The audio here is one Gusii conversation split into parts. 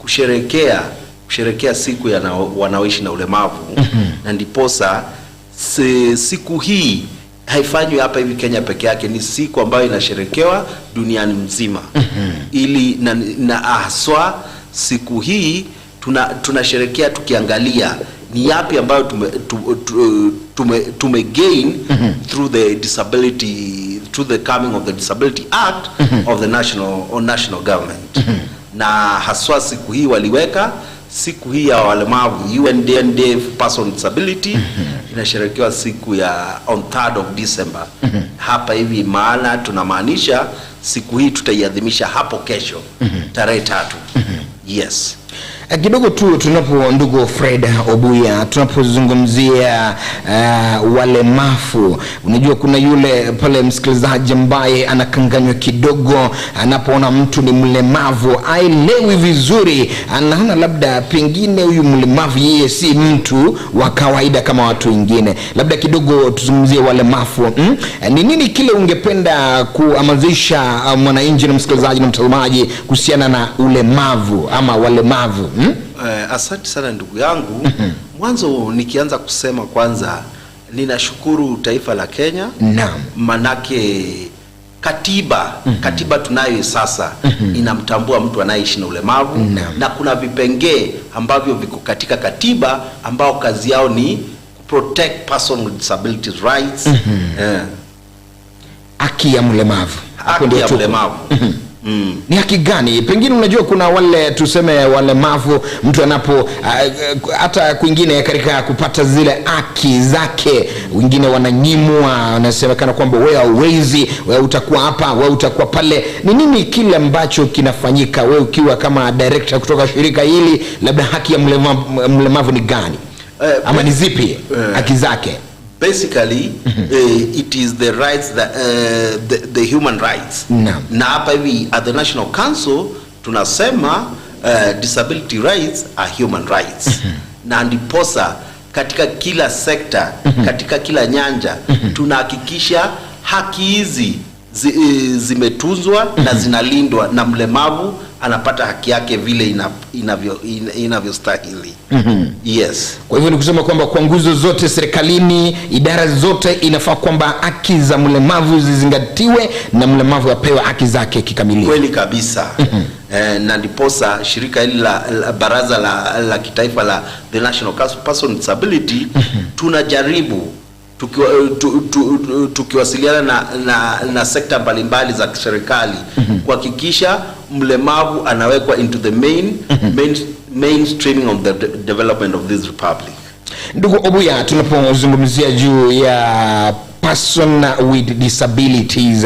kusherekea kusherekea siku ya na, wanaoishi na ulemavu na ndiposa siku hii haifanywi hapa hivi Kenya peke yake, ni siku ambayo inasherekewa duniani mzima ili na haswa siku hii tunasherekea tukiangalia ni yapi ambayo tume gain through the disability through the coming of the Disability Act of the national or national government. Na haswa siku hii waliweka siku hii ya walemavu, UN Day, Day for Person with Disability, inasherekewa siku ya on 3rd of December hapa hivi, maana tunamaanisha siku hii tutaiadhimisha hapo kesho tarehe 3. Yes. Kidogo tu tunapo, ndugu Fred Obuya, tunapozungumzia walemavu, unajua kuna yule pale msikilizaji ambaye anakanganywa kidogo anapoona mtu ni mlemavu, aelewi vizuri, anaona labda pengine huyu mlemavu yeye si mtu wa kawaida kama watu wengine. Labda kidogo tuzungumzie walemavu, Ni nini kile ungependa kuhamasisha mwananchi na msikilizaji na mtazamaji kuhusiana na ulemavu ama walemavu? Asante sana ndugu yangu. Mwanzo nikianza kusema kwanza, ninashukuru taifa la Kenya. Manake katiba tunayo sasa inamtambua mtu anayeishi na ulemavu. Na kuna vipengee ambavyo viko katika katiba ambao kazi yao ni protect person with disabilities rights. Haki ya mlemavu. Hapo Haki ndio ya tuko. mlemavu. Ni haki gani? Pengine unajua kuna wale tuseme walemavu, mtu anapo hata kwingine katika kupata zile haki zake, wengine wananyimwa, wanasemekana kwamba wewe hauwezi, wewe utakuwa hapa, wewe utakuwa pale. Ni nini kile ambacho kinafanyika, wewe ukiwa kama director kutoka shirika hili, labda haki ya mlemavu ni gani? Ama ni zipi haki zake? Basically, it is the rights that, the human rights. Na hapa hivi at the National Council tunasema disability rights are human rights. Na ndiposa katika kila sekta, katika kila nyanja, tunahakikisha haki hizi zimetunzwa na zinalindwa na mlemavu anapata haki yake vile inavyostahili. Yes. Kwa hivyo ni kusema kwamba kwa nguzo zote serikalini, idara zote, inafaa kwamba haki za mlemavu zizingatiwe na mlemavu apewe haki zake kikamilifu. Kweli kabisa. Na ndiposa shirika hili la baraza la kitaifa la the National Council for Person with Disability tunajaribu tukiwasiliana na sekta mbalimbali za serikali kuhakikisha mlemavu anawekwa into the mainstreaming of the development of this republic. Ndugu Obuya, tunapozungumzia juu ya person with disabilities,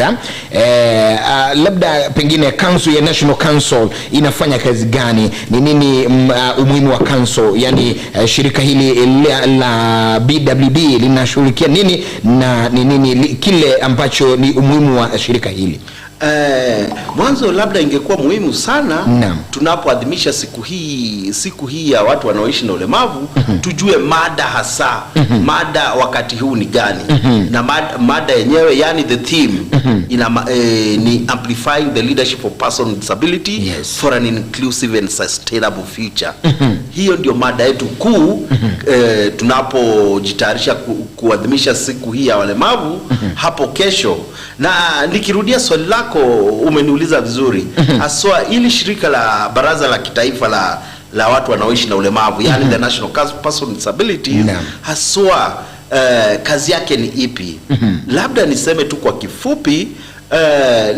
labda pengine council ya National Council inafanya kazi gani? Ni nini umuhimu wa council? Yani, shirika hili la BWD linashughulikia nini na ni nini kile ambacho ni umuhimu wa shirika hili? Mwanzo labda ingekuwa muhimu sana tunapoadhimisha siku hii ya watu wanaoishi na ulemavu, tujue mada hasa, mada wakati huu ni gani. Na mada yenyewe, yani the theme, ni amplifying the leadership of person with disability for an inclusive and sustainable future. Hiyo ndio mada yetu kuu tunapojitayarisha kuadhimisha siku hii ya walemavu hapo kesho. Na nikirudia swali lako, umeniuliza vizuri, haswa ili shirika la baraza la kitaifa la watu wanaoishi na ulemavu, yani the National Council for Person with Disabilities, haswa kazi yake ni ipi? Labda niseme tu kwa kifupi,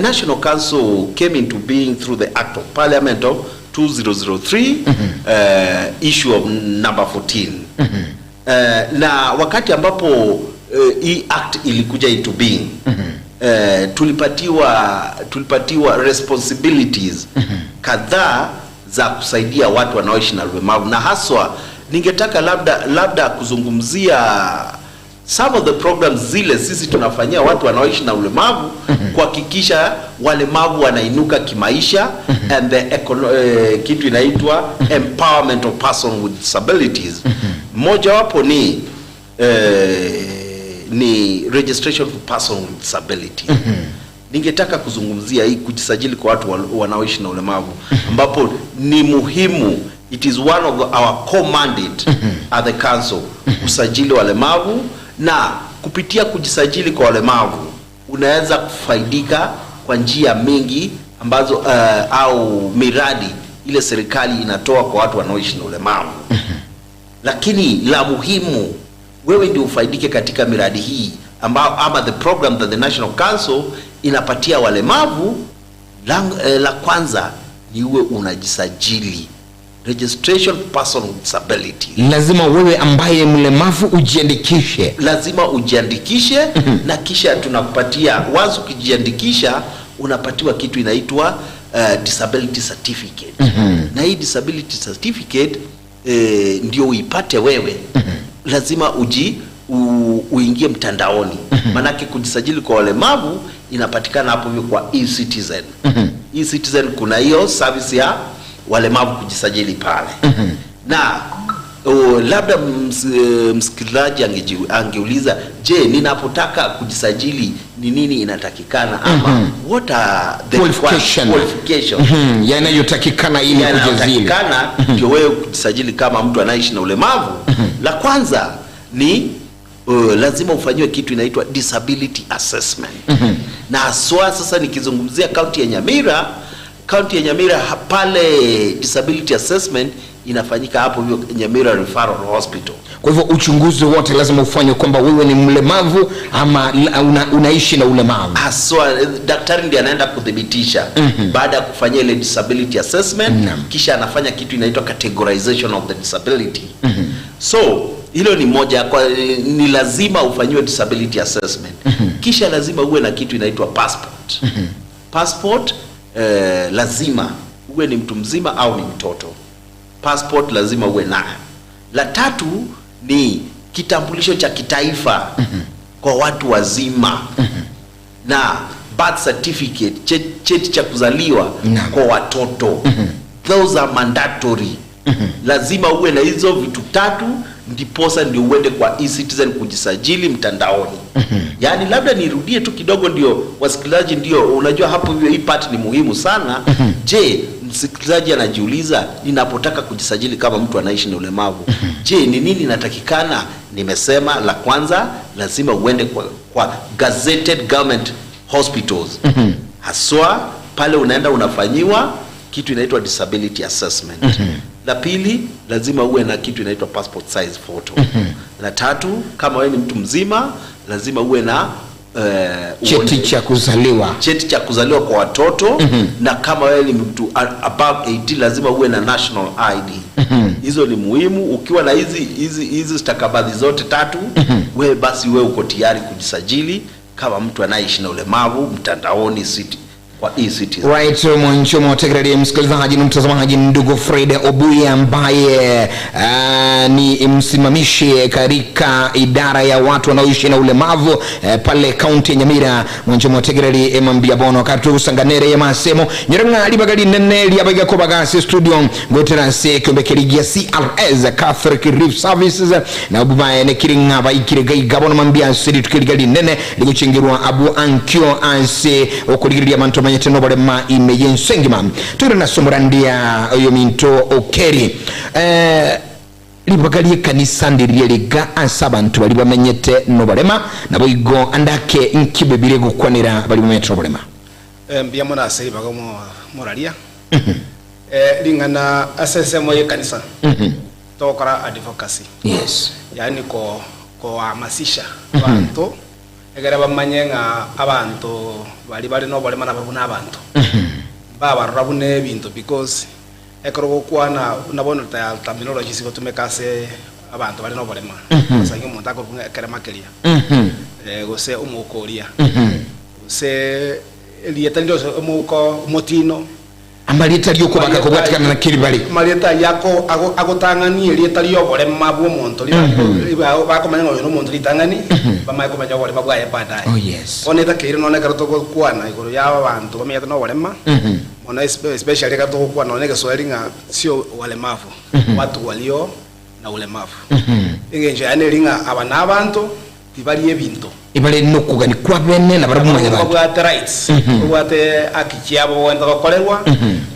National Council came into being through the Act of Parliament of 2003, issue of number 14. Na wakati ambapo hii act ilikuja into being, tulipatiwa responsibilities kadhaa za kusaidia watu wanaoishi na ulemavu, na haswa ningetaka labda kuzungumzia some of the programs zile sisi tunafanyia watu wanaoishi na ulemavu kuhakikisha walemavu wanainuka kimaisha and the kitu inaitwa empowerment of person with disabilities. Mojawapo ni registration for person with disability. Ningetaka kuzungumzia hii kujisajili kwa watu wanaoishi na ulemavu ambapo ni muhimu, it is one of our core mandate at the council usajili walemavu, na kupitia kujisajili kwa walemavu unaweza kufaidika kwa njia mingi ambazo au miradi ile serikali inatoa kwa watu wanaoishi na ulemavu. Lakini la muhimu wewe ndio ufaidike katika miradi hii ambao ama the program that the National Council inapatia walemavu. La kwanza ni uwe unajisajili, registration person with disability. Lazima wewe ambaye mlemavu ujiandikishe. Lazima ujiandikishe. Na kisha tunakupatia, once ukijiandikisha unapatiwa kitu inaitwa disability certificate. Na hii disability certificate ndio uipate wewe, lazima uingie mtandaoni. Manake kujisajili kwa walemavu inapatikana hapo hivyo kwa eCitizen. eCitizen kuna hiyo service ya walemavu kujisajili pale. Na labda msikilizaji angeuliza, je, ninapotaka kujisajili ni nini inatakikana ama what are the Qualification. Qualification Yanayotakikana ili kujisajili. Yanayotakikana ndio wewe kujisajili kama mtu anaishi na ulemavu. La kwanza ni lazima ufanyiwe kitu inaitwa disability assessment. Na haswa sasa nikizungumzia kaunti ya Nyamira, kaunti ya Nyamira pale disability assessment inafanyika hapo hiyo Nyamira Referral Hospital. Kwa hivyo uchunguzi wote lazima ufanywe kwamba wewe ni mlemavu ama unaishi na ulemavu. Haswa daktari ndiye anaenda kudhibitisha baada ya kufanyia ile disability assessment. Kisha anafanya kitu inaitwa categorization of the disability. So hilo ni moja kwa, ni lazima ufanyiwe disability assessment. Kisha lazima uwe na kitu inaitwa passport. Passport lazima uwe ni mtu mzima au ni mtoto. Passport lazima uwe nayo. La tatu ni kitambulisho cha kitaifa kwa watu wazima na birth certificate, cheti cha kuzaliwa kwa watoto. Those are mandatory. Lazima uwe na hizo vitu tatu ndiposa ndio uende kwa eCitizen kujisajili mtandaoni. Yaani labda nirudie tu kidogo ndio wasikilizaji, ndio unajua hapo hivyo hii part ni muhimu sana. Je, msikilizaji anajiuliza, ninapotaka kujisajili kama mtu anaishi na ulemavu, je, ni nini inatakikana? Nimesema la kwanza lazima uende kwa gazetted government hospitals. Haswa pale unaenda unafanyiwa kitu inaitwa disability assessment. La pili lazima uwe na kitu inaitwa passport size photo. La tatu, kama wewe ni mtu mzima lazima uwe na cheti cha kuzaliwa. Cheti cha kuzaliwa kwa watoto. Na kama wewe ni mtu above 18 lazima uwe na national ID. Hizo ni muhimu. Ukiwa na hizi stakabadhi zote tatu, wewe basi wewe uko tayari kujisajili kama mtu anayeishi na ulemavu mtandaoni kwa eCitizen. Right, mwancho mwategererie msikilizaji na mtazamaji, ndugu Fred Obuya ambaye ni msimamishi katika idara ya watu wanaoishi na ulemavu pale kaunti ya Nyamira. Mwancho mwategererie emambia bono katu sanganere ya masemo nyirenga libagali nene liabaga ko bagasi studio goterase kyombekerigia CRS Catholic Relief Services na obubaye ne kiringa baikire gaiga bono mambia siri tukirigali nene liguchingirwa abu ankyo anse okuligiria manto manyete no barema ime yensengima turi na somorandia oyo minto okeri libagalie kanisa ndirie liga ase abantu bari bamenyete no barema nabo igo andake nkibe bire gukwanira bari bamenyete no barema. Mbia mona ase ribaga moraria. Ring'ana ase ensemo ya ekanisa. Togokora advocacy. Yaani kohamasisha abanto egere bamanye ng'a abanto bari bari noborema nabo buna abanto. Babarora buna ebinto because ekero gokwana nabono ta terminology sigotumeka ase abanto bari noborema. Ase omonto akorwa ekerema keria. Gose omokoria. Gose erieta ndiro omoko omotino. Amarieta ryokobaka kobwatikana na kiri bari. Marieta yako agotang'ani erieta rioborema bwa omonto bakomanya ng'a oyo nomonto ritang'ani, bamae komanya oborema bwaye baadaye. Oh, yes. Bono etakeire nonye ekero togokwana igoro ya abanto bamenyete na oborema, mono especially ekero togokwana nonye egeswahili ng'a sio walemavu, watu walio na ulemavu. Eng'encho yaani eri ng'a aba na abanto, Tibari ebinto. Ebare nokogania kw'abene na barabwo mwanyabanto. Babwate rights, babwate haki chiabo bagwenerete gokorerwa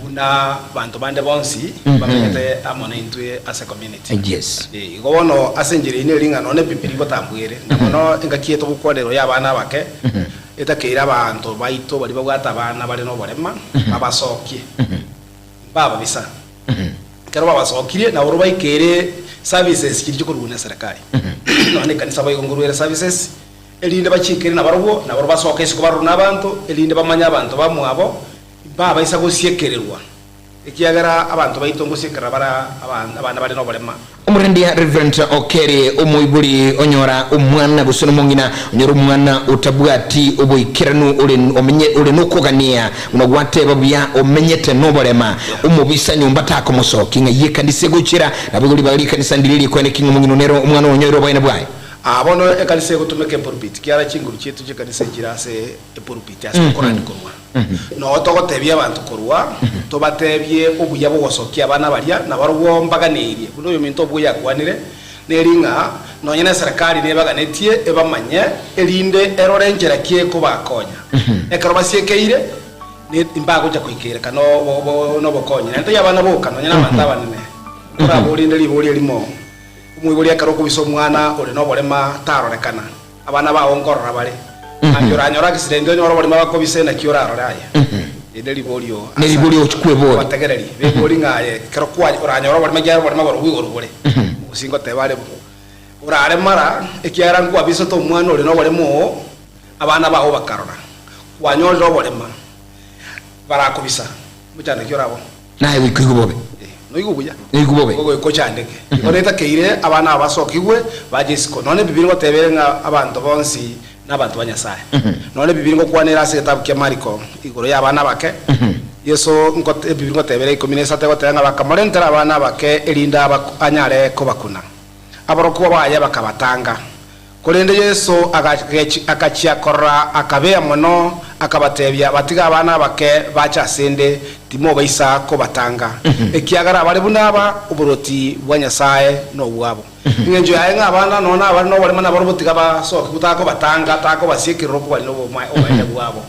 buna banto bande bonsi bamenyete amo naintwe ase community. Yes. Eh, igo bono ase enchera eyio neri ng'a nonya Ebibilia gotambwere, na mono engaki eye togokwanerwa ya abana abake, etakeire abanto baito baria babwate abana bare noborema, babasokie, mbababisa. Ekero babasokirie, nabarobwo baikeire services chiria chikorugwa neserikari. Nonya na ekanisa boigo nkorwa ere services, erinde bachiikere nabarobwo, nabarobwo basoke isiko barorwe nabanto, erinde bamanye abanto bamwabo, mbabaisa gosiekererwa, ekiagera abanto baito ngosiekerera bare abana bare noborema. Omorendia Reverend Okere omoibori onyora omwana gose nomong'ina onyora omwana otabwati oboikeranu ore omenye ore nokogania buna gwateba buya omenyete noborema omobisa nyomba takomosoki ng'ai ekanisa egochera naboigo ribaga riekanisa ndire rikoene ki ng'a omong'ina one ere omwana onyoire oboene bwaye. Aa bono ekanisa egotumeka epulpit kiara chinguru chiaito chi'ekanisa echire ase epulpit ase okorandi korwa. Noo togotebia abanto korwa, tobatebie obuya bw'ogosokia abana baria, na barobwo mbaganeirie, buna oyominto obuya akwanire, neri ng'a nonya neserekari nebaganetie ebamanye, erinde erore enchera ki ekobakonya. Ekero basiekeire, ne mbagocha koikereka nobokonyi. Naende tari abana boka, nonya nabanto abanene. Nkoraborinde ribori erimo, omoibori ekero okobisa omwana ore noborema tarorekana. Abana bao nkorora bare. Mambia oranyore accident onyore oborimo bakobise naki orarore aye. Eri neriborio ase Neriborio ochi kweboria. abategereri bebori ng'a aye ekero kwa oranyore oborimo ekiagera oborimo borobwo igoro bore. Gose ngoteba are bo. Orare mara ekiagera nkwabisete omwana ore noborimo oo abana bao bakarora. Kwanyorire oborema barakobisa mochando ki orabao? Naye goika oigwe bobe. Noigwe buya. Noigwe bobe. Igo goika ochandeke. Igo netakeire abana aba basokigwe bache isiko. Nonya Ebibilia ngoteba ere ng'a abanto bonsi nabanto ba Nyasae. Nonya Ebibilia ngokwana ere ase egetabu kia Mariko igoro y'abana abake. Yeso ngot Ebibilia ngoteba ere ikomi na isato egoteba ng'a bakamorentera abana abake erinde aba anyare kobakuna. Aborokigwa baye bakabatanga. Korende Yeso agachia korora akabea mono, akabatebia, Batige abana abake bache asende, timobaisa kobatanga, ekiagera abare buna aba, oborwoti bwa Nyasae nobwabo. Engencho yaye ng'a abana nonya nabare noborema nabarobwo tiga basoke, takobatanga, takobasiekerera okobari nobomaene bwabo.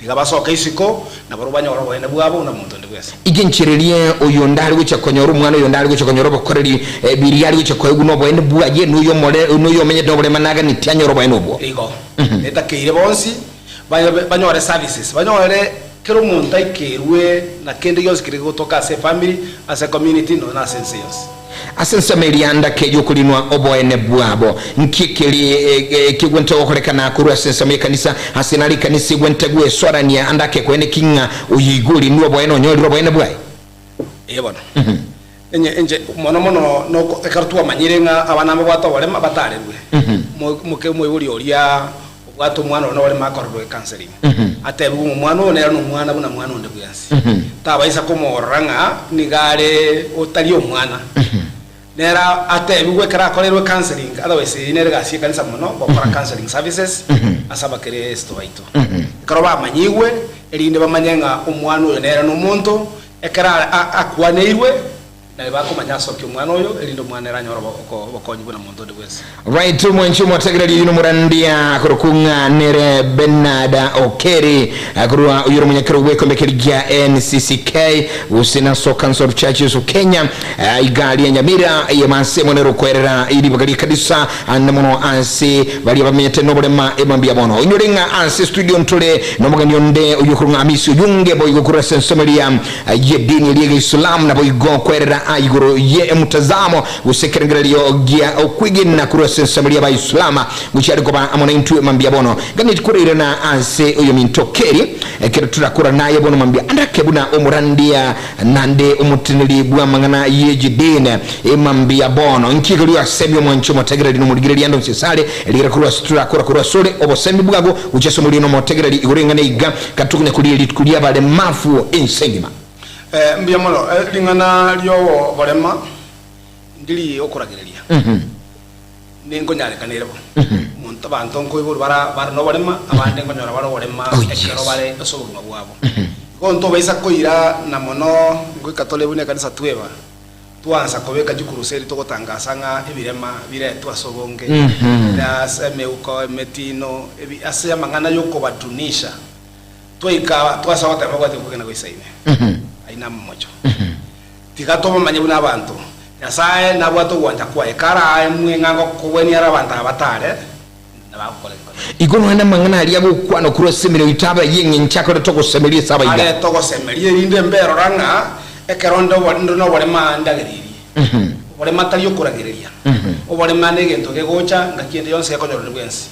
Tiga basoke isiko, na barobwo banyore oboene bwabo buna monto onde bwensi. Inche-nchererie oyonde are gochia konyora omwana, oyonde are gochia konyora obokoreri, biria are gochia koegwa noboene bwaye, na oyomore, na oyomenyete noborema naganetie anyore oboene obwo. Igo netakeire bonsi banyore services, banyore kera omonto aikerwe na kende gionsi keria kegotoka ase efamiri, ase ecommunity, nonya na ase ense yonsi. Ase ensemo eria ndake y'okorinwa oboene bwabo. Nki ekeri kegwente gokorekana korwa ase ensemo y'ekanisa? Ase naro ekanisa egwente gwesoarania ande akekoene ki ng'a oyo igo orinwe oboene onyorire oboene bwaye? Ee bono, inye inche mono mono noko ekero twamanyire ng'a abana mbabwate oborema batarerwe, mo moke omoibori oria obwate omwana oria noborema akorerwe counselling, atebiwe ng'a omwana oyo nere nomwana buna mwana onde bwensi. Tabaisa komorora ng'a nigo are otari omwana. Nere atebigwe ekero akorerwe counselling, otherwise eyio nere egasi y'ekanisa mono, gokora counselling services ase abakeresito baito. Ekero bamanyigwe, erinde bamanye ng'a omwana oyo nere nomonto, ekero akwaneirwe, naye bakomanya asokie omwana oyo, erinde omwana ere anyore obokonyi buna monto onde bwensi. Right, omwanchi omotegereri oyio nomorandia akorokwa ng'a nere Bernard Okeri akorwa oyio ore omonyakerogo bw'ekeombe keria gia NCCK gose National Council of Churches of Kenya eh, iga ria Nyamira eye manse mono ere okoerera ribaga ri'ekanisa ande mono ase baria bamenyete noborema emambia bono onyore ng'a ase studio ntore nomogeni onde oyio okorwa ng'a Hamisi Oyunge boigo korwa ase ensemo eria y'edini eria y'Egeisilamu naboigo koerera igoro ye emtazamo Gose ekerengererio gia okwegena korwa ase ensemo ri'Abaislamu gochia are koba amo naintwe mambia bono. Nganeti korairana ase oyominto Kerry, ekero torakora naye bono mambia ande ake buna omorandia nande omoteneneri bw'amang'ana y'ejidini mambia bono. Inki ekerio asemi omwanchi omotegereri na omorigereria ande onsi asare, rigera korwa ase torakora korwa asore obosemi bwago gochia ase omoriri na omotegereri igoro eng'ana iga katokonya koria rituko ri'abaremafu ense engima. Mbuya mono. Ring'ana ri'oborema ndiri okoragereria, ninkonyarekana ere bo. Omonto abanto nkoiborwa bara bare noborema, abande nkonyora bare oborema Oh, yes. ekero bare ase obogima bwabo. Igo ntobaisa koira na mono ngoika tore buna ekanisa tweba. Twansa kobeka chikuruseri togotangasa ng'a ebirema biretwe ase obonge, ase emeuko, emetino, ebi, ase amang'ana y'okobatunisha. Twaika twasa goteba babwate okwegena goisaine. Ayio namamocho. Tiga tobamanye buna abanto. Nyasae nabwate ogwancha kwaye. Karaemwe ng'a ngokogwenia are abanto aba batare, nabagokora egekone eke. Igo nonya namang'ana aria agokwanwa korwa ase emeremo yaito abe ay'engencho akorete ogosemeria ase abaiga. Arete ogosemeria, erinde mberora ng'a ekero nde nde noborema ndagereirie. Oborema tari okoragereria. Oborema negento kegocha ngaki ende yonsi gekonyorwa bwensi.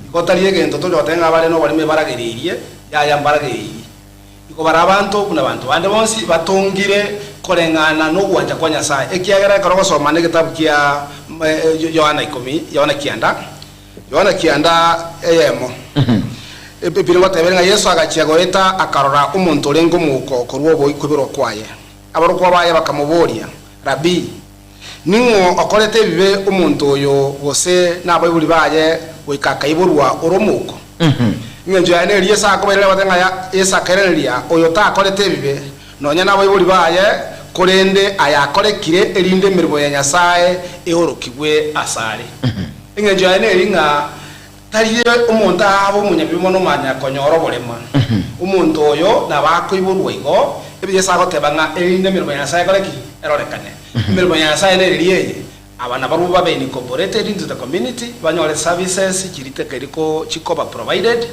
Igo tari egento tonya goteba ng'a abare noborema ebaragereirie, yaya mbaragereirie. Igo bare abanto buna abanto bande bonsi, batongire koreng'ana nogwancha kwa Nyasae. Ekiagera ekero ogosoma negetabu kia Yohana ikomi, Yohana kianda, Yohana kianda eyemo, Ebibilia ngotebere ng'a Yeso agachia goeta akarora omonto orenge omouko korwa okoiborwa kwaye. Aborokigwa baye bakamoboria, Rabii, ning'o okorete ebibe omonto oyo gose nabaibori baye goika akaiborwa ore omouko? Engencho yaye neri Yeso akobairaneria agoteeba ng'a Yeso akairaneria, Oyo takorete ebibe, nonya nabaibori baye, korende aya akorekire erinde emeremo ya Nyasae eorokigwe asare. Engencho yaye neri ng'a tari omonto abe omonyabibe mono omanya konyora oborema. Omonto oyo nabo akoiborwa igo, ebi Yeso agoteba ng'a erinde emeremo ya Nyasae ekore ki? Erorekane. Emeremo ya Nyasae nereria eye, Aba nabarabwo babe incorporated into the community, banyore services chiria chikoba provided,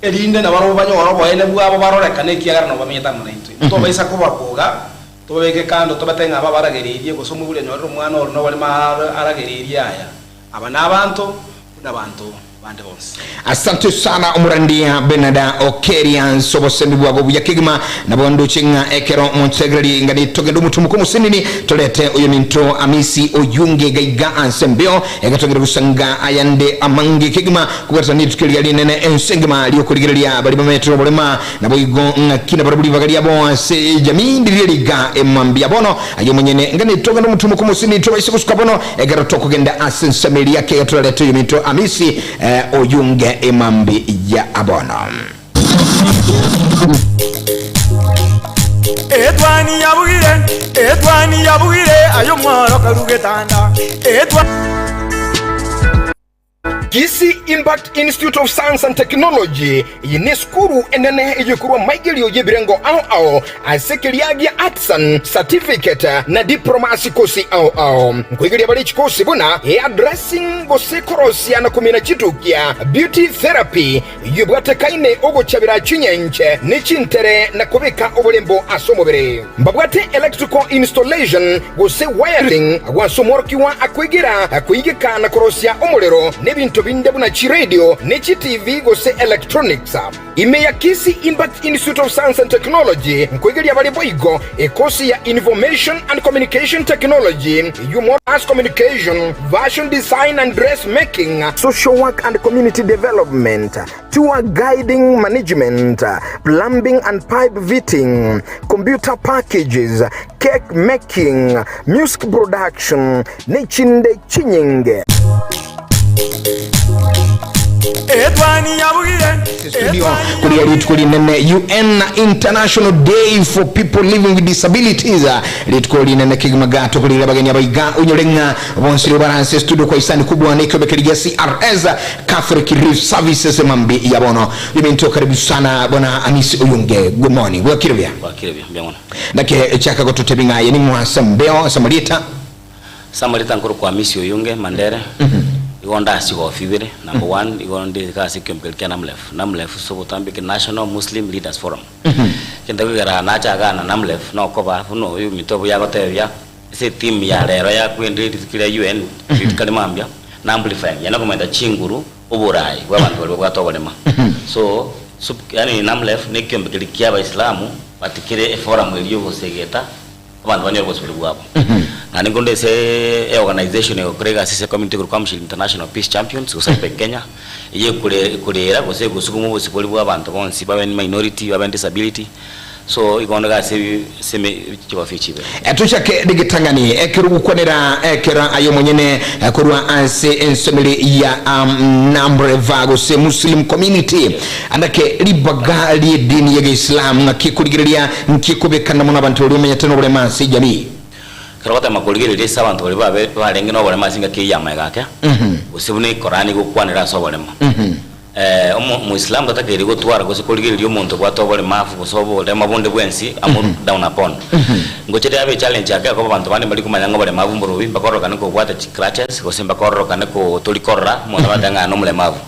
erinde nabarabwo banyore oboene bwabo barorekane ekiagera nabo bamenyete amo naintwe. Ntobaisa kobaboga, tobabeke kando tobate ng'a aba baragereirie, gose omoibori anyorere omwana ore noborimo aragereirie aya. Aba nabanto buna abanto bande bonsi. Asante sana omorandia Benard Okeria nse obosemi bwago buya kegima. Nabo ndoche ng'a ekero montegereri ng'a nitogende omotumoka omosenini torete oyominto Amisi Oyunge gaiga anse embeo egetogere gosanga ayande amange kegima kobwatana nerituko eria rinene ense engima riokorigereria baria bamenyete noborema naboigo ng'aki nabarabwo ribaga riabo ase ejamii ndiria riga emambia bono Aye omonyene, ng'a nitogende omotumo kw'omosindi tobaise gosuka bono, ekero tokogenda ase ensemo eria kega torarete oyominto Amisi, oyunge emambi ya bono. Etwani yabugire, etwani yabugire, aye omworo karue getanda, etwa. Kisii Impact Institute of Science and Technology, Eye nesukuru enene eyekorwa amaigerio y'ebirengo ao ao ase ekeria gia Artisan, Certificate na Diploma ase chikosi ao ao. Nkoigeria bare chikosi buna Hair Dressing gose korosia na komina chitukia, Beauty Therapy eyio ebwatekaine ogochabera chinyenche ne chintere na kobeka oborembo ase omobere. Mbabwate Electrical Installation gose Wiring agwo ase omworokigwa akoigera koigeka na korosia omorero na ebinto binde buna chiradio ne chiTV gose electronics. Ime ya Kisii Impact Institute of Science and Technology nkoigeria bare boigo ekosi ya Information and Communication Technology eyio Mass Communication, Fashion Design and Dress Making, Social Work and Community Development, Tour Guiding Management, Plumbing and Pipe Fitting, Computer Packages, Cake Making, Music Production, nechinde chinyinge. Etwani yabugire, Studio kuria rituko rinene UN International Day for People Living with Disabilities rituko rinene kegima gato kurira abageni abaiga onyore ng'a bonsi rero baranse studio kwa isani kubwa nekiobekeri gia CRS Catholic Relief Services mambi ya bono Ebinto karibu sana bwana Amisi Oyunge good morning bwakire buya Bwakire buya mbuya mono. Naki chaka gototebi ng'a aye ning'o ase mbeo ase amarieta. Ase amarieta nkorokwa Amisi Oyunge Mandere, igo nde ase chigofi ibere, number one igo nde iga ase ekiombe keria kia NAMLEF, NAMLEF ase obotambe ki National Muslim Leaders Forum. Egento kegera nacha igaa na NAMLEF nokoba buna oyo ominto buya agotebia, Ase etimu ya rero ya kwende rituko ria UN rituko ria mambia na amplifying yaani okomenta chinguru oborai bwa abanto baria babwate oborema so sup yaani NAMLEF ne ekiombe keria kia abaisilamu but kere eforum eria yogosegeta abanto banyore obosibore bwabo. Naende nkonde ase eorganization egokora egasi ase ecommunity ekorokwa Amshir International Peace Champions gose AIPAC Kenya eyio ekore ekorera gose egosukuma obosibore bwa abanto bonsi babe minority babe disability. So igo onde gase ase chigofi echi ibere. Tochake rigetang'ani ekero ogokwanera ekero aye omonyene korwa ase ensomeri ya Namreva gose Muslim community andake ribaga ri'edini y'Egeisilamu ng'aki korigereria nki kobekana mono abanto baria bamenyete noborema ase ejamii. Ekero ogotema korigereria ase abanto baria babe barenge noboremo ase engaki eyio y'amaega ake, gose buna Ekorani egokwanera ase oboremo. Omo omoislamu tatakeire gotwara gose korigereria omonto obwate oboremafu gose oborema bonde bwensi amo look down upon. Ngocha riabe echallenge ake akoba abanto bande mbari komanya ng'a oboremafu mborobi, mbakororokane kobwate chicrutches gose mbakororokane ko tori korora omonto agotebi ng'a aye nomoremafu.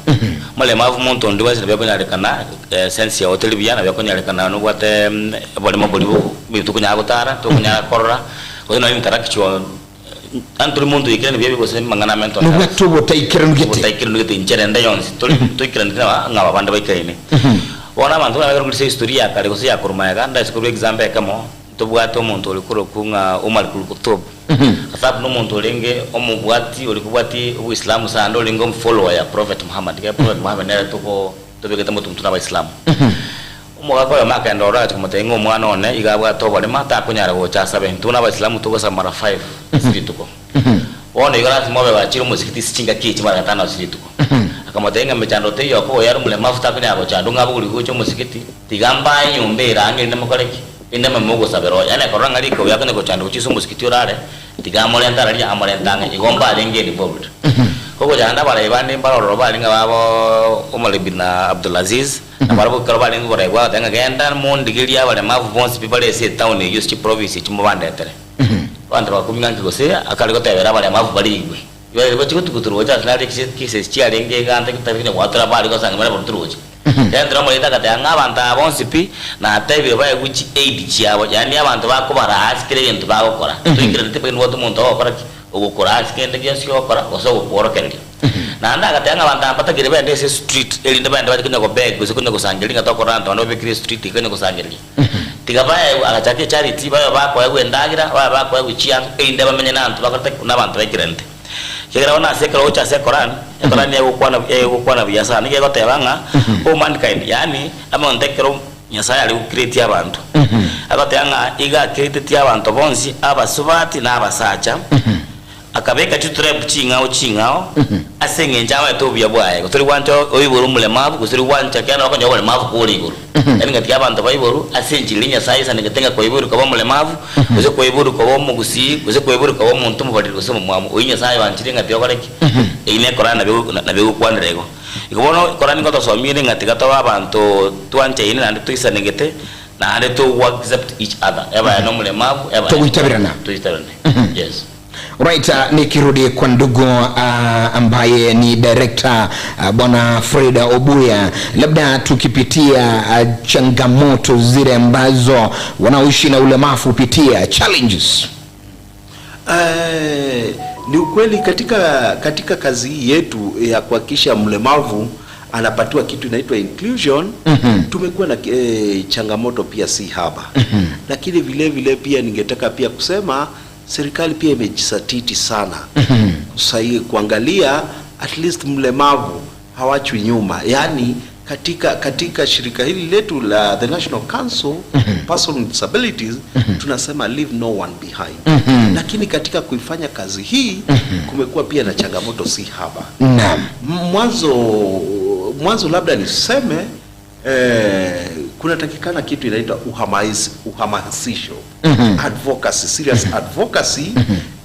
Omoremafu monto onde bwensi nabo ekonyarekana sense yao teri buya, nabo ekonyarekana nobwate oboremo boria bo tokonyara gotara, tokonyara korora, gose nonye intellectual yaani tori monto oikerani buya gose amang'ana a mental health. Nobwate obotaikeranugete. Obotaikeranugete inchera ende yonsi, tori toikeraneti naba ng'a aba bande baikeraine. Bono abanto buna bakerwa korisia history ya kare gose ya korwa magega, ndaise korwa example ekemo, ntobwate omonto ore korokwa ng'a Omar Khattab. Khattab nomonto orenge omobwati ore kobwati oboislamu sana naende orenge omofollower ya Prophet Muhammad, ekiagera Prophet Muhammad nere toko tobegete motu intwe na abaisilamu. Omogaka oyomo akagenda ororo agachia komotebia ng'a omwana one iga abwate oborema takonyara gocha asabe, intwe buna abaisilamu togosaba mara five ase rituko. Bono igo lasima obe gwachire omosigiti ase chingaki echi mara gatano ase rituko. Akamotebia ng'a mechando teiyo okoba oyo are omoremafu takonyara gochandwa ng'a abogori gocha omosigiti, tiga mbae enyomba ere ang'e erinde mokore ki? Rende amame ogosabera oye, yaani akarora ng'a rikobi akonya gochandwa gochia ase omosigiti ore are, tiga amorente araria amorente ang'e, igo mbarenge involved. Kogocha naende abarai bande mbare ororo barenge babo Omar bin Abdulaziz, na barabwo ekero barenge koraigwa bagateba ng'a genda mondigerie abaremavu bonsi pi bare ase etown eyio ase chiprovince echio mobandetere. Abanto bagakumia ng'a nki gose akare gotebera abaremavu barigwe. Ibaire bachia gotuguta roche ase nare cases chiarenge egante tari konya goatora bare gosanga bare barutwe roche. Rentera omorwete agateba ng'a abanto aba bonsi pi natebire baegwe chi aid chiabo yaani abanto bakobaraa ase kera egento bagokora. Toikeraneti mpaka nobwate omonto ogokora ki? Ogokoraa ase kende gionsi ogokora gose ogokworokereria. Naende agateba ng'a abanto aba mbatagere baende ase estreet erinde baende bache konya gobeg gose konya gosangereria ng'a tokorora abanto bande babekire estreet iga konya gosangereria. Tiga baegwe, agachaka echarity, babe bakoegwa endagera, babe bakoegwa chianga, erinde bamenye nabanto bakorete ki? Nabanto baikerente. Ekiagera bono ase ekero ogocha ase Ekorani, Ekorani egokwana egokwana buya sana, nigo egoteba ng'a o mankind, yaani amonto ekero Nyasaye are gocreatia abanto, agoteba ng'a iga acreatetie abanto bonsi, abasubati na abasacha, Akabeka chitribe ching'ao ching'ao ase engencho amaete obuya bwaye, gose tori gwancha oiborwe omoremavu, gose tori gwancha ekiagera nabo okonyora oboremavu kore igoro. Yaani ng'a tiga abanto baiborwe ase enchera eria Nyasae aisanegete ng'a kwaiborwe koba omoremavu, gose kwaiborwe koba omogusii, gose kwaiborwe koba omonto omobariri gose omomwamu, oyio Nyasae oanchire ng'a tiga okore ki? Eyio ne Ekorani nabo nabo egokwanera igo. Igo bono Ekorani ngotosomia ere ng'a tiga tobe abanto twanchaine naende toisanegete, naende to accept each other, eba aye nomoremavu, eba aye Togoitaberana. toitaberane, yes. Right, nikirudi kwa ndugu ambaye ni director bwana Fred Obuya, labda tukipitia changamoto zile ambazo wanaoishi na ulemavu hupitia challenges. Ni ukweli katika kazi hii yetu ya kuhakikisha mlemavu anapatiwa kitu inaitwa inclusion. Tumekuwa na changamoto pia si haba. Lakini vile vile pia ningetaka pia kusema serikali pia imejisatiti sana kusai, kuangalia at least mlemavu hawachwi nyuma, yaani katika shirika hili letu la the National Council Person with Disabilities tunasema leave no one behind. Lakini katika kuifanya kazi hii kumekuwa pia na changamoto si haba. Mwanzo labda niseme kunatakikana kitu inaitwa uhamasisho, advocacy, serious advocacy,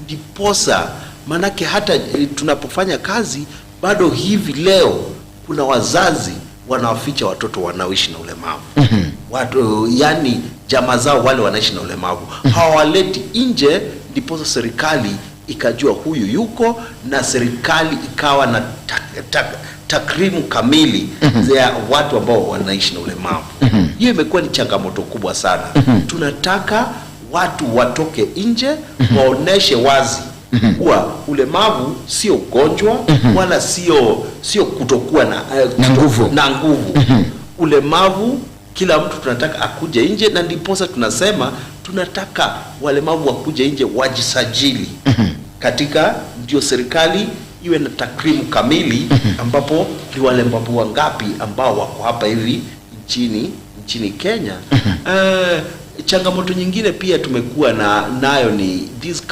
ndiposa manake hata tunapofanya kazi bado hivi leo kuna wazazi wanawaficha watoto wanaoishi na ulemavu. Watu, yani jamaa zao wale wanaishi na ulemavu hawawaleti nje, ndiposa serikali ikajua huyu yuko na serikali ikawa na takrimu kamili za watu ambao wanaishi na ulemavu. Hiyo imekuwa ni changamoto kubwa sana. Tunataka watu watoke nje waoneshe wazi kuwa ulemavu sio ugonjwa wala sio kutokuwa Na nguvu. na nguvu. Ulemavu kila mtu tunataka akuje nje, na ndiposa tunasema tunataka walemavu wakuje nje wajisajili katika, ndio serikali iwe na takrimu kamili ambapo ni walemavu wangapi ambao wako hapa hivi nchini Kenya. Changamoto nyingine pia tumekuwa nayo ni these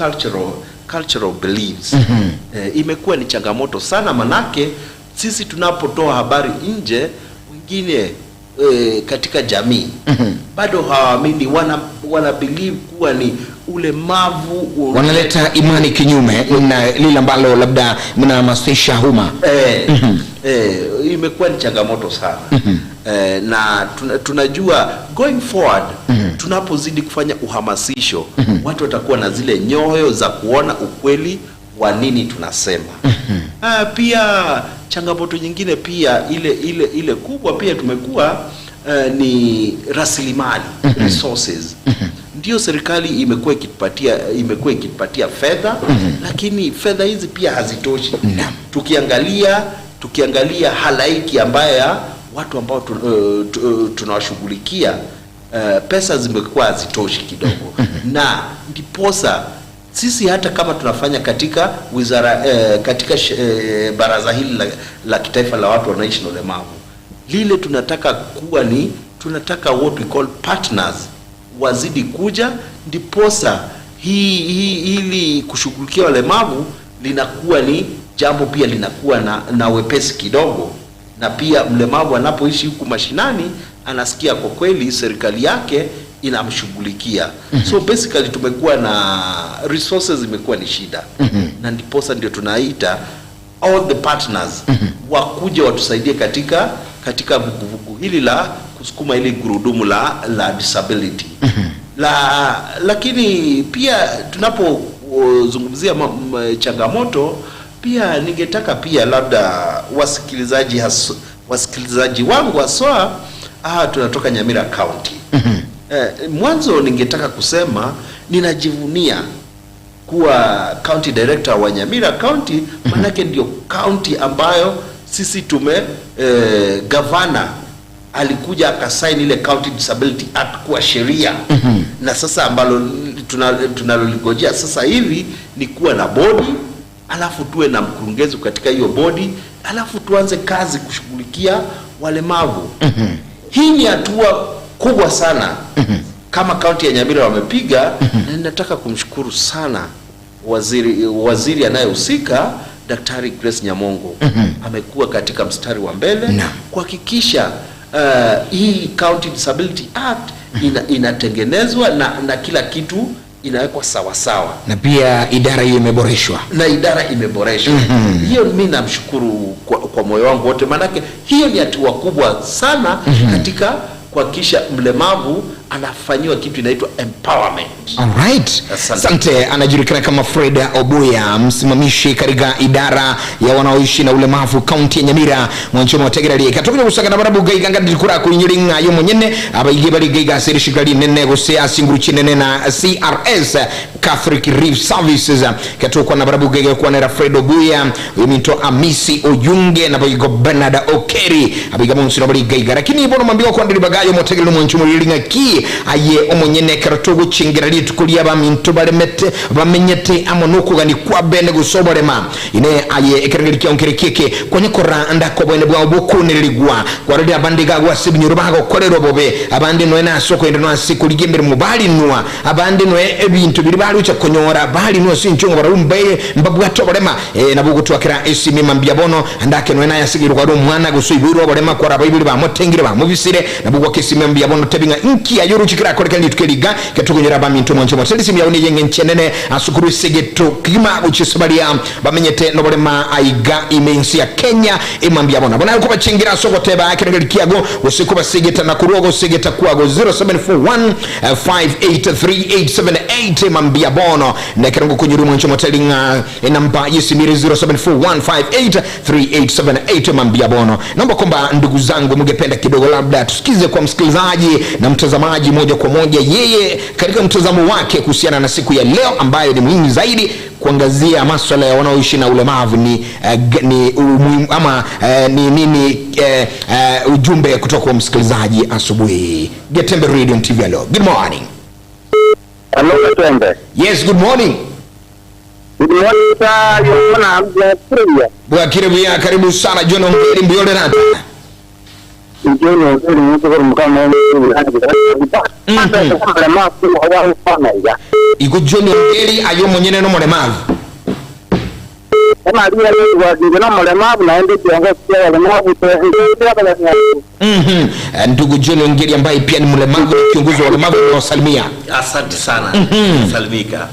cultural beliefs. Imekuwa ni changamoto sana, manake sisi tunapotoa habari nje, wengine katika jamii bado hawaamini, wana believe kuwa ni Ulemavu Wanaleta imani kinyume na lile ambalo labda mnahamasisha umma. Eh, imekuwa ni changamoto sana. Na tunajua going forward, tunapozidi kufanya uhamasisho, watu watakuwa na zile nyoyo za kuona ukweli wa nini tunasema. Pia changamoto nyingine pia ile kubwa pia tumekuwa ni rasilimali, resources. Ndio serikali imekuwa ikitupatia fedha, lakini fedha hizi pia hazitoshi. Tukiangalia halaiki ambayo ya watu ambao tunawashughulikia, pesa zimekuwa hazitoshi kidogo, na ndiposa sisi hata kama tunafanya katika wizara, katika baraza hili la kitaifa la watu wanaishi na ulemavu, lile tunataka kuwa ni tunataka what we call partners wazidi kuja, ndiposa hii ili kushughulikia walemavu linakuwa ni jambo pia linakuwa na wepesi kidogo, na pia mlemavu anapoishi huku mashinani anasikia kwa kweli serikali yake inamshughulikia. So basically tumekuwa na resources imekuwa ni shida, na ndiposa ndio tunaita all the partners wakuja watusaidie katika vuguvugu hili la kusukuma hili gurudumu la disability lakini pia tunapozungumzia changamoto pia ningetaka pia labda wasikilizaji wangu haswa, tunatoka Nyamira County. Mwanzo ningetaka kusema ninajivunia kuwa county director wa Nyamira County, manake ndio county ambayo sisi tume gavana alikuja akasaini ile County Disability Act kuwa sheria, na sasa ambalo tunaloligojea sasa hivi ni kuwa na bodi, alafu tuwe na mkurugenzi katika hiyo bodi, alafu tuanze kazi kushughulikia walemavu. Hii ni hatua kubwa sana kama kaunti ya Nyamira wamepiga, na ninataka kumshukuru sana waziri anayehusika, Daktari Grace Nyamongo. Amekuwa katika mstari wa mbele kuhakikisha hii County Disability Act inatengenezwa na kila kitu inawekwa sawa sawa. Na pia idara hiyo imeboreshwa. Na idara imeboreshwa. Hiyo mi namshukuru kwa moyo wangu wote, maanake hiyo ni hatua kubwa sana katika kuhakikisha mlemavu anafanyiwa kitu inaitwa empowerment. Alright. Asante. Asante. Anajulikana kama Fred Obuya, msimamishi katika idara ya wanaoishi na ulemavu kaunti ya Nyamira, mwanchomo wategereri katokuja gusaka barabu gaiganga ndikura kuinyuri ng'ayo monyene abaige bari gaiga serishikali nene gose asinguru chinene na CRS, Catholic Relief Services, katokwa na barabu gaiga kwa nera Fred Obuya uminto Amisi Oyunge na bayigo Bernard Okeri abiga munsi no bari gaiga, lakini bono mambio kwa ndiri bagayo motegereri mwanchomo riringa ki aye omonyene kero tuguchingira rituko ria baminto baremete bamenyete amo nokugani kwa bene gusoborema ine aye ekerengeri kiao nkere keke kwanyekora ndako bwene bwao bukunirigwa kwarori abandi gagwa sibinyoro bagokorerwa bobe, abandi noe nasoko ende noase kurigia emirimo barinwa, abandi noe ebinto biri barucha konyora barinwa sinchongo barumbaye mbabwate oborema, nabo gutwakira esimi mambia bono ndake noe nayasigirwa kwari omwana gusoibwirwa oborema kwara abaibiri bamotengire bamubisire, nabo gwaka esimi mambia bono tebinga inki ayoruchikira akorekana lituke liga ketukunyora baminto mwancho moteli simu yaone yenge nchenene asukuru segeto kima guchisabaria bamenyete noborema aiga imensi ya Kenya imambia bona bona ko bachingira soko teba akerengeri kiago gusiku basigeta na kurugo sigeta kwago 0741 583878 mambia bono nekerengo kunyuru mwancho moteli nga namba yisimiri 0741583878 mambia bono. Naomba kwamba ndugu zangu mngependa kidogo labda tusikize kwa msikilizaji na mtazamaji moja kwa moja, yeye katika mtazamo wake kuhusiana na siku ya leo ambayo ni muhimu zaidi kuangazia maswala ya wanaoishi na ulemavu ni umuhimu ama ni nini, ujumbe kutoka kwa msikilizaji asubuhi. Getembe Radio and TV, hello. Good morning. Hello, Getembe. Yes, good morning. Good morning, sir. Yona Mjasiria. Bwakire buya, karibu sana John Ongeri mbiole nata. Njoni Ongeri mtu kwa mkama Iko John Ongeri ayo mwenyene no mulemavu. Bono aria yaigwa inche nomoremavu, naende ekiongosi ki'abaremavu tende abaremavu. Mhm. Ndugu John Ongeri ambaye pia ni mlemavu na kiongozi wa walemavu nawasalimia. Asante sana. Salimika.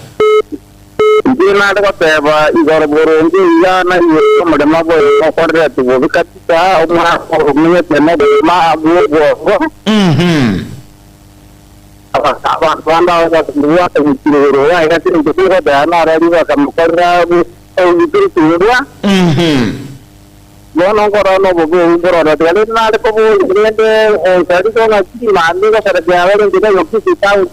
Inche nare goteba igoro boronge iga naigwete omoremavu oyo okorerete bobe kabisa, omwaka omenyete noborema bw'obwongo. Abanto bande aba bakobwata gochia igoro yaye ase engencho togoteba naro bakamokorera ogotumbwa. Bono nkorora nobobe obwo mbororo, tiga rende nare koboria, rende onsarire ng'a chimambia ngoserekea bare inche na Kisii town.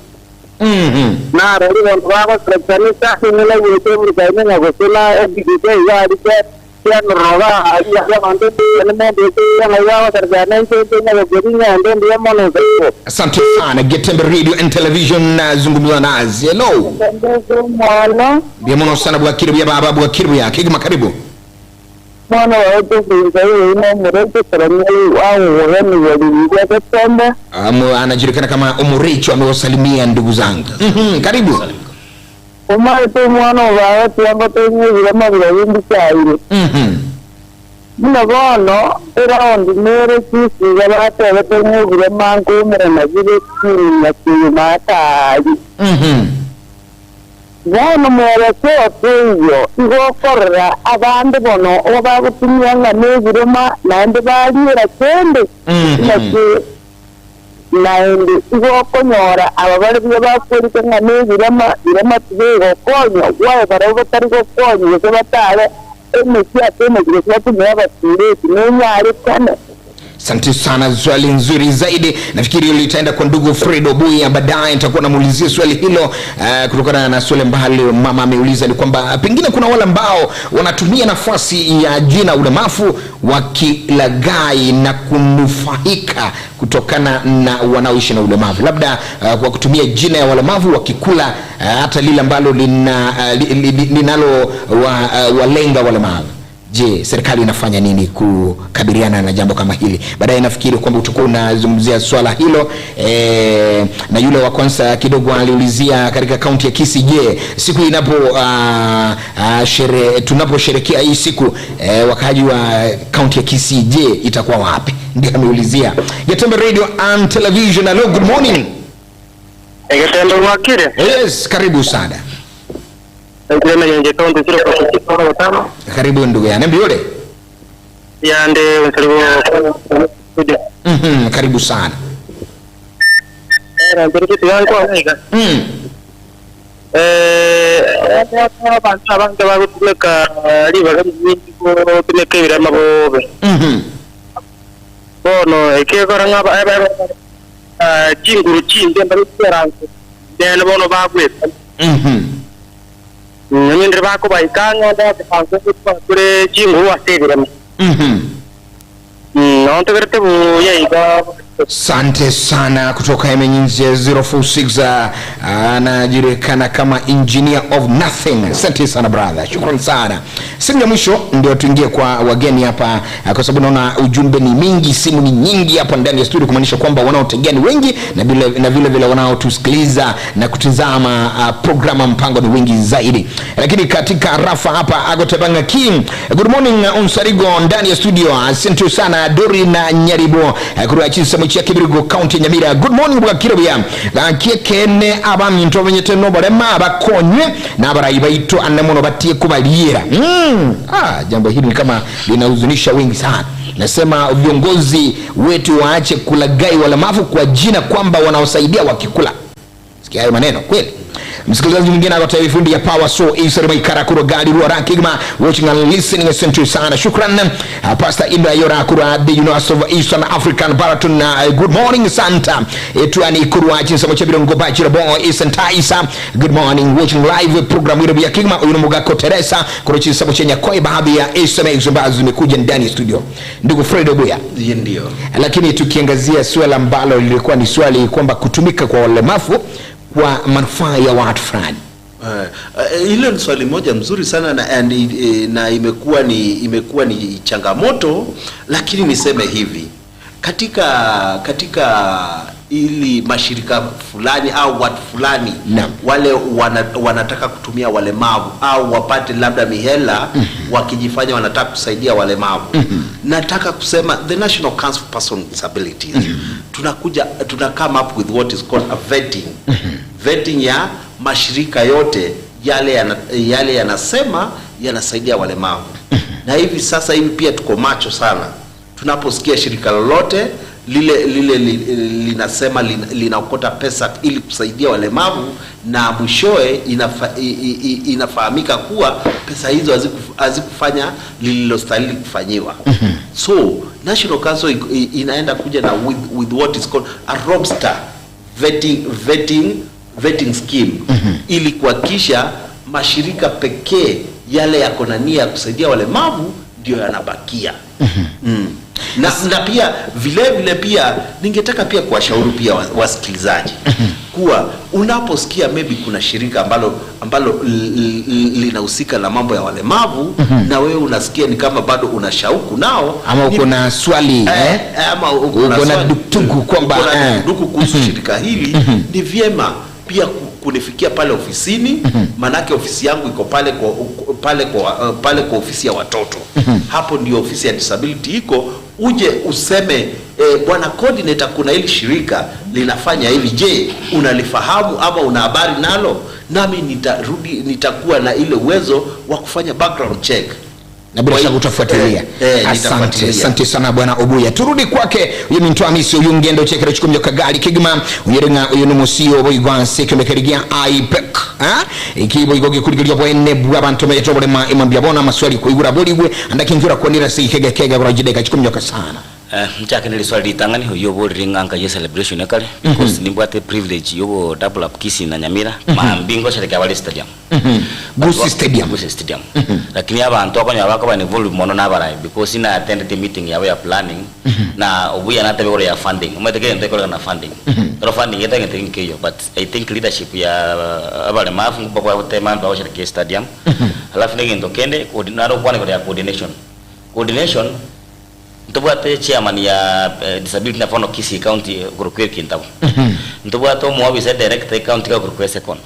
Narorire abanto bagoserekea nesasi ng'a naigwete eburukaine ng'a gose na ebigisa iga aria kianororo aria abanto nimombeche ng'a iga bagoserekea na inche inche nyagokeria ng'ende mbuya mono nsarigwe. Asante sana Getembe Radio and Television nazungumza nazi. Hello. Mwana Mbuya mono sana bwakire buya baba bwakire buya. Kigima karibu. mwana wawe tufunza iwe nomureke awoganiwa lilia Getembe. Anajulikana kama Omuricho amewasalimia ndugu zangu. Karibu. Umaete omwana obaye tianga toinyebire amabira y'embichaire. Buna bono eraundi nere chisiga batebe toinyebire mankumire nabire chirinya chimatari. Bono mwerekeo teiyo igokorera abande bono obo bagotumia ng'a nebirema naende bariera kende. Naki naende igokonyora aba bare buya bakwerete ng'a nebirema birema tibigokonywa gwaye barabwo batari gokonywa gose batare emesi ase emesi gose batumia abatureti nenyarekane. Asante sana, swali nzuri zaidi. Nafikiri hilo litaenda kwa ndugu Fred Obuya, baadaye nitakuwa namuulizia swali hilo kutokana na swali ambalo mama ameuliza, ni kwamba pengine kuna wale ambao wanatumia nafasi ya jina ulemavu wakilaghai na kunufaika kutokana na wanaoishi na ulemavu, labda kwa kutumia jina ya walemavu wakikula hata lile ambalo lina linalo walenga walemavu. Je, serikali inafanya nini kukabiliana na jambo kama hili? Baadaye nafikiri kwamba utakuwa unazungumzia swala hilo. Na yule wa kwanza kidogo aliulizia katika kaunti ya Kisii, je, siku inapo tunaposherekea hii siku wakaaji wa kaunti ya Kisii, je, itakuwa wapi? Ndio ameulizia. Getembe Radio and Television. Hello, good morning. Egetembe gwakire. Yes, karibu sana. Nje kaunti 0.5. Karibu ndugu yangu. Niambie yule. Yande nsaribo. Karibu sana. Abantu abange bagutumika ribaga rinyingi gutumika ebirema bobe. Bono ekekora ng'aba chinguru chinde mbarikuranse then bono bagweta. Nyindire bakubaikanga ndabakanse chinguru ase ebirema. Nontegerete buya iga. Asante sana kutoka Emenyinze 046, anajulikana kama engineer of nothing. Asante sana brother, shukrani sana. Simu ya mwisho ndio tuingie kwa wageni hapa, kwa sababu naona ujumbe ni mingi, simu ni nyingi hapa ndani ya studio, kumaanisha kwamba wanaotegea ni wengi na vile vile wanaotusikiliza na kutizama programa mpango ni wengi zaidi. Lakini katika rafa hapa Agotebanga King, good morning Unsarigo ndani ya studio. Asante sana Dori na Nyaribo kutoka chisemo cha Kibirigo County Nyamira. Good morning bwakirobya gakiekene abaminto benyete noborema abakonywe n'abarayi baito anemono batie kubaliera. Jambo hili ni kama linahuzunisha wengi sana. Nasema viongozi wetu waache kulaghai walemavu kwa jina kwamba wanaosaidia wakikula. Sikia hayo maneno kweli. Msikilizaji mwingine hapa tayari fundi ya Power So Isra Maikara kuro gari ruwa Kigma watching and listening asante sana. Shukran. Pastor Ibra Yora kura the University of Eastern African Baraton. Good morning Santa. Etuani kurwa chinsa mocha birongo bachira bo Eastern Taisa. Good morning watching live program ile ya Kigma uyu mugako Teresa kuro chinsa mocha nyakoi baadhi ya SMS ambazo zimekuja ndani ya studio. Ndugu Fred Obuya. Ndio. Lakini tukiangazia swala ambalo lilikuwa ni swali kwamba kutumika kwa walemavu kwa manufaa ya watu fulani. Hilo ni swali moja mzuri sana na, na imekuwa ni changamoto, lakini niseme hivi, katika ili mashirika fulani au watu fulani Naam. wale wana, wanataka kutumia walemavu au wapate labda mihela wakijifanya wanataka kusaidia walemavu. Nataka kusema the National Council for Persons with Disabilities tunakuja tuna come up with what is called a vetting vetting ya mashirika yote yale yana, yale yanasema yanasaidia walemavu na hivi sasa hivi pia tuko macho sana tunaposikia shirika lolote lile lile li- linasema lina- linaokota pesa ili kusaidia walemavu na mwishowe inafa, i, i, i- inafahamika kuwa pesa hizo hazikuf- hazikufanya lililostahili kufanyiwa. So National Council iko- i- inaenda kuja na with, with what is called a robuster vetting, vetting, vetting scheme ili kuhakikisha mashirika pekee yale yako na nia ya kusaidia walemavu ndio yanabakia. Mm. Na, na pia vile vile pia ningetaka pia kuwashauri pia wa- wasikilizaji kuwa unaposikia maybe kuna shirika ambalo ambalo l- l- linahusika na mambo ya walemavu na wewe unasikia ni kama bado una shauku nao Ama ni- uko na swali eh? eh, ama uko Uko na na swali- dukuduku kwamba, uko na eh. dukuduku kuhusu shirika hili ni vyema pia ku- kunifikia pale ofisini manake ofisi yangu iko pale kwa pale kwa pale kwa ofisi ya watoto hapo ndio ofisi ya disability iko uje useme eh, bwana coordinator kuna hili shirika linafanya hivi je unalifahamu ama una habari nalo nami nitarudi nitakuwa na ile uwezo wa kufanya background check na bila Kwa shaka hiyo- utafuatilia. eh, Asante, nitafuatilia. asante sana bwana Obuya. Turudi kwake uyu minto Hamisi uyu ngendo chekero chikumyo kagali kigima uyerenga uyu numusio boigwanse kyombekerigia IPEC ha ikibo igo gikurikiria bwene bwa bantu meto bulema imambia bona maswali kuigura buligwe andakinjura kuonera sikega kega burajideka chikumyo kasana Eh, nchake nili swali litang'ani oyo oborire ng'a nka ye celebration ekare because nimbwate privilege yogo double up Kisii na Nyamira mambi ngosherekea bari stadium Gusii Stadium. Gusii Stadium lakini abantu okonyora bakoba ni volume mono nabarayi because ina attended meeting yabo ya planning na obuya natebe igoro ya funding omanyete kera egento ekoreka na funding ekero funding etari egento nkeiyo but I think leadership ya abaremafu mbabwate mambia bagosherekea stadium alafu na egento kende coordi- naro okwana igoro ya coordination coordination ntobwate chairman ya eh, disability na bono Kisii county korokwa Ekintabo ntobwate omoofisa director county gakorokwa Esekon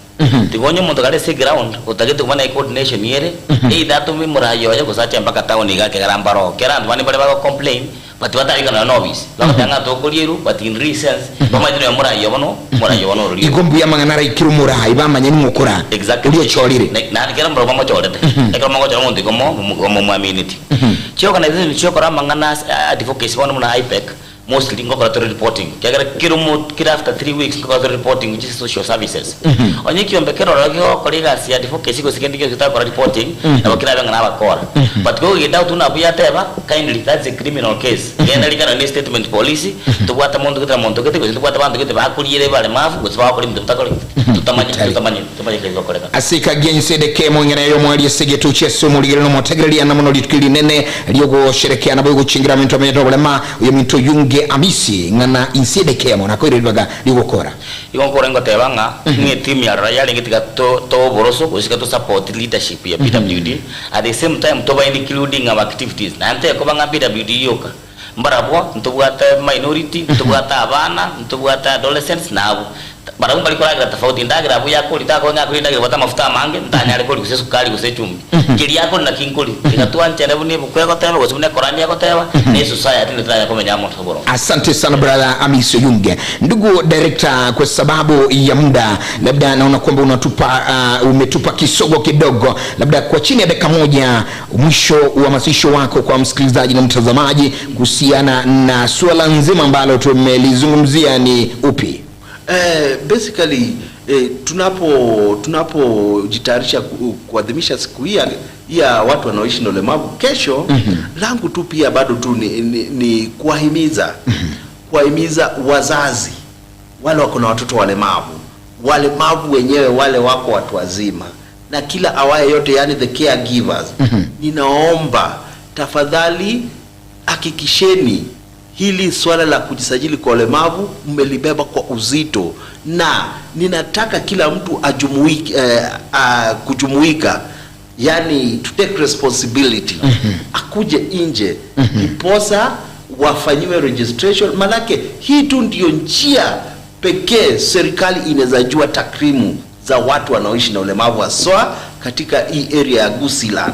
tiga onye omonto kare ase eground otagete koba na ecoordination ere either atome morayi oye gose ache mpaka town iga ekegera mbaro oo kera abanto bande mbare bago complain but batarika nonya na office bagoteba ng'a tokorierwa but in real sense bamaete nonya morayi obo no morayi obo norori Igo mbuya amang'ana araikire omorai bamanye ning'o okora Exactly. oria ochorire. Na- naende kera mbarabwo bamochorete ekero mogochora omonto igo mo mo- momwamineti Chiorganisation chiokora amang'ana ase advocacy bono buna IPEC mostly ngokora tore reporting ekiagera kera omo kera after 3 weeks ngokora tore reporting which is social services. Onye ekiombe kere ororo kegokora egasi ya advocacy gose kende gionsi gotagokora reporting nabo kerabe ng'a nabakora. But kogenda out buna abwo yateba kindly that's a criminal case genda rika nonye statement polisi tobwate monto gete na monto gete gose tobwate abanto gete bakoriere baremafu gose bagokora ebinto bitakore ki? Totamanye Bitari. totamanye totamanye ekeri gokoreka. Ase ekagia inse edeke emong'ina y'omweri ase egetuchi ase omorigere nomotegereria na mono rituko rinene riogosherekea nabo egochingira aminto amenyete oborema oyominto Oyunge Amisi ng'ana inse edeke emo nakoire ribaga rigokora. Igo nkore ngoteba ng'a ng'a etimu ya rora yarenge tiga to tobe oboroso gose tiga to support leadership ya PWD at the same time toba including our activities naende tekoba ng'a PWD yoka mbarabwo ntobwate minority ntobwate abana ntobwate adolescents nabwo Barabwo mbari koragera tofauti, endagera abwo yakoria takoba ng'a akoria endagera ebwate amafuta amange, ntanyare koria gose esukari gose echumbi. Keria akoria naki nkoria. Tiga twanchane buna ebuku egoteba gose buna ekorani egoteba, na esociety nere toranyare komenya amo ase oboronge. Asante sana brother Amis Oyunge. Ndugu director, kwa sababu ya muda, labda naona kwamba unatupa umetupa kisogo kidogo, labda kwa chini ya dakika moja, mwisho wa masisho wako kwa msikilizaji na mtazamaji kuhusiana na suala nzima ambalo tumelizungumzia ni upi? Basically tunapo tunapojitayarisha kuadhimisha siku hii ya watu wanaoishi na ulemavu kesho, langu tu pia bado tu ni kuwahimiza kuwahimiza wazazi wale wako na watoto walemavu, walemavu wenyewe wale wako watu wazima na kila awaye yote, yani the caregivers. Ninaomba tafadhali hakikisheni hili swala la kujisajili kwa ulemavu mmelibeba kwa uzito, na ninataka kila mtu ajumuike, kujumuika yani to take responsibility akuje nje ndiposa wafanyiwe registration, manake hii tu ndio njia pekee serikali inaweza jua takwimu za watu wanaoishi na ulemavu haswa katika hii area ya Gusiland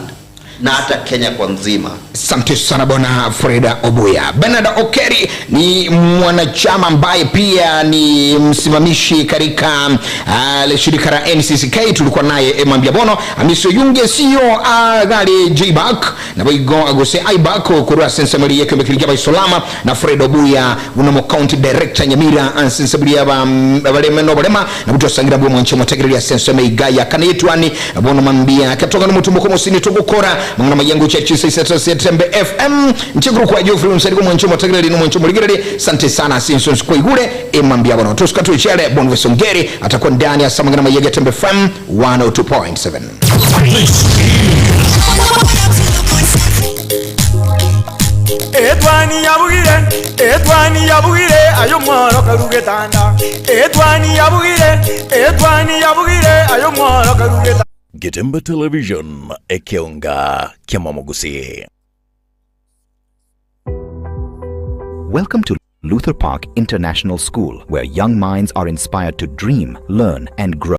na hata Kenya kwa nzima. Asante sana bwana Freda Obuya. Bernard Okeri ni mwanachama ambaye pia ni msimamishi katika shirika la NCCK. Tulikuwa naye Emambia Bono Amiso Yunge sio agali Jbak na boigo agose Aibak kurwa sensemeri yake mbekirikia baisolama na Fred Obuya unamo county director Nyamira ansensebulia ba balema no balema na butosangira bwo mwancho mutegereria senseme igaya kana yetwani bono mambia katoka n'umutumbo ko musini tugukora mangana mayango cha chisesetembe FM nchikuru kwa Geoffrey msariko mwancho mutegereri no mwancho muligereri sante sana sinso kwa igure emambia bono tusuka tuchele Bonveso Ngeri atakuwa ndani ya samangana mayaga Tembe FM 102.7. Etwani yabugire, etwani yabugire, ayo mworo karugetanda. Etwani yabugire, etwani yabugire, ayo mworo karugetanda. Getembe Television ekeonga kyamamugusi. Welcome to Luther Park International School, where young minds are inspired to dream, learn, and grow.